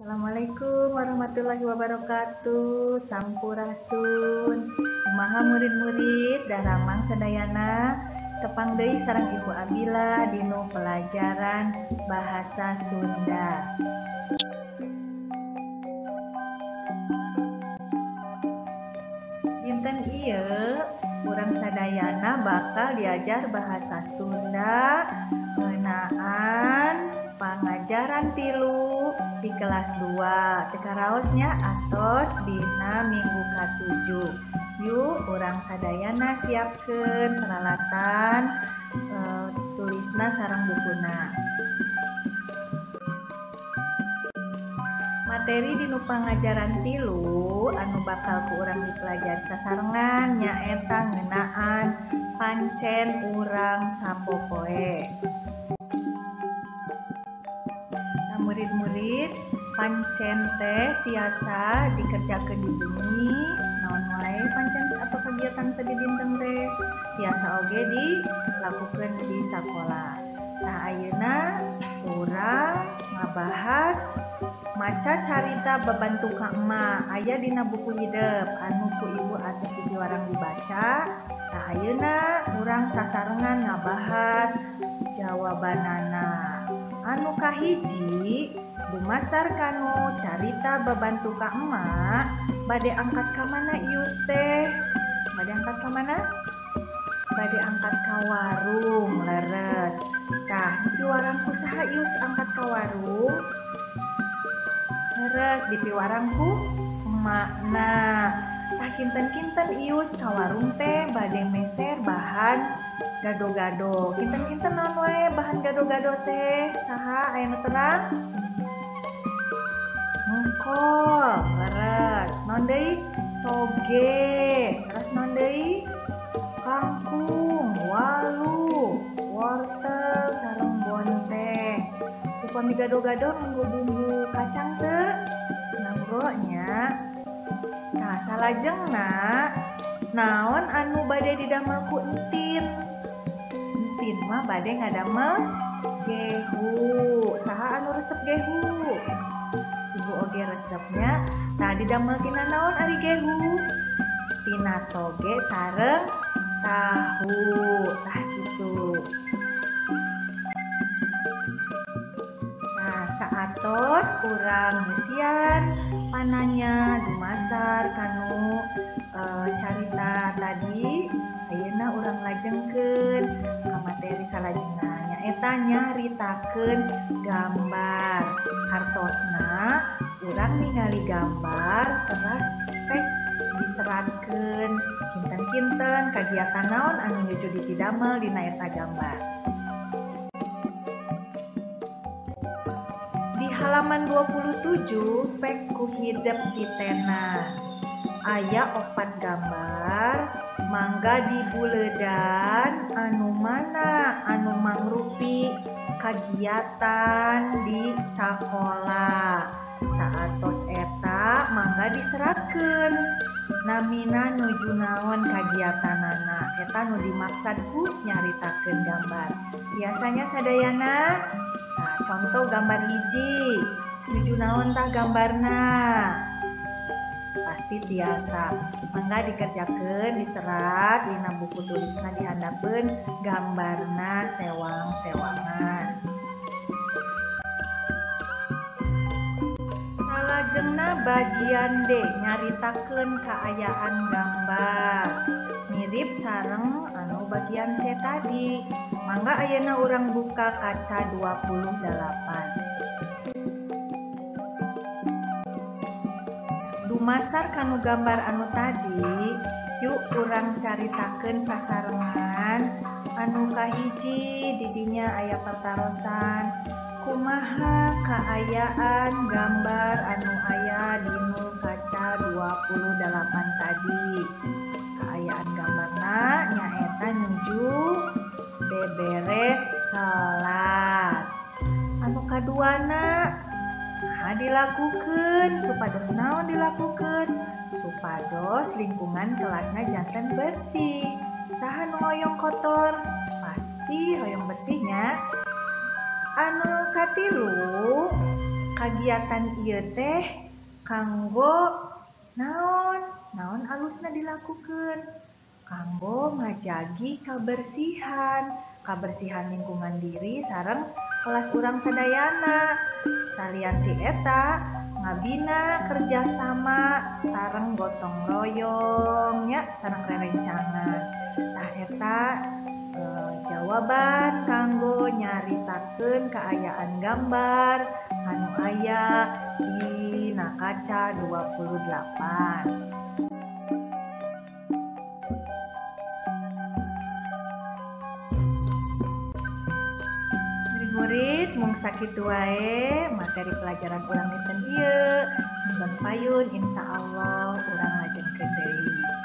Assalamualaikum warahmatullahi wabarakatuh. Sampurasun. Kumaha murid-murid daramang sadayana, tepang deui sareng Ibu Abila dinu pelajaran bahasa Sunda. Dinten ieu urang sadayana bakal diajar bahasa Sunda ngeunaan pangajaran 3 di kelas 2. Teu karaosnya atos dina minggu ka-7. Yuk urang sadayana siapkeun peralatan tulisna sareng bukuna. Materi dinu pangajaran 3 anu bakal ku urang dipelajari sasarengan nyaeta ngeunaan pancen urang sapopoe. Murid-murid, pancen teh tiasa dikerjakeun di bumi, naon wae pancen atau kegiatan sadidinten teh tiasa oge dilakukeun di sakola. Tah ayeuna urang ngabahas maca carita babantu ka emak aya dina buku hidep anu ku ibu atos dipiwarang dibaca. Tah ayeuna urang sasarengan ngabahas jawabanana. Anu kahiji dumasar kanu carita babantu ka emak bade angkat ka mana ius teh? Bade angkat ka mana? Bade angkat ka warung, leres. Tah dipiwarang ku saha ius angkat ka warung? Leres, dipiwarang ku emakna. Tah kinten-kinten ius ka warung teh bade meser bahan gado-gado. Kinten-kinten naon wae bahan gado-gado teh? Saha aya nu terang? Mengkol, leres. Naon deui? Toge. Terus naon deui? Kangkung, walu, wortel, sareng bonteng. Upami gado-gado nganggo bumbu kacang teu? Nganggo nya. Tah salajengna naon anu bade didamel ku entin? Entin mah bade ngadamel gehu. Saha anu resep gehu? Ibu oge resepnya. Tah didamel tina naon ari gehu? Tina toge sareng tahu. Tah kitu. Nah, saatos urang ngeusian pananya dumasar kanu carita tadi, ayeuna urang lajengkeun ka materi salajengna nyaeta nyaritakeun gambar. Hartosna urang ningali gambar teras pek diseratkeun kinten-kinten kagiatan naon anu nuju dipidamel dina eta gambar. Di halaman 27 pek ku hidep titena aya 4 gambar, mangga dibuledan anu mana anu mangrupi kagiatan di sakola. Saatos eta mangga diseratkeun namina nuju naon kagiatanana. Eta nu dimaksad ku nyaritakeun gambar. Biasanya sadayana, nah, contoh gambar hiji nuju naon tah gambarna? Pasti tiasa. Mangga dikerjakeun diserat dina buku tulisna dihandapeun gambarna sewang-sewangan. Salajengna bagian D nyaritakeun kaayaan gambar. Mirip sareng anu bagian C tadi. Mangga ayeuna urang buka kaca 28. Dumasar kanu gambar anu tadi, yuk urang caritakeun sasarengan. Anu kahiji didinya aya patarosan kumaha kaayaan gambar anu aya dinu kaca 28 tadi. Kaayaan gambarna nyaeta nuju beberes kelas. Anu kaduana nah dilakukeun supados naon dilakukeun? Supados lingkungan kelasna janten bersih. Saha nu hoyong kotor? Pasti hoyong bersihnya. Anu katilu, Kagiatan ieu teh kanggo naon? Naon alusna dilakukeun? Kanggo ngajagi kabersihan, kabersihan lingkungan diri sareng kelas urang sadayana. Salian ti eta ngabina kerjasama sareng gotong royong nya sareng rerencangan. Tah eta jawaban kanggo nyaritakeun kaayaan gambar anu aya dina kaca 28. Murid-murid mung sakitu wae materi pelajaran urang dinten ieu. Minggon payun insyaallah urang lajengkeun deui.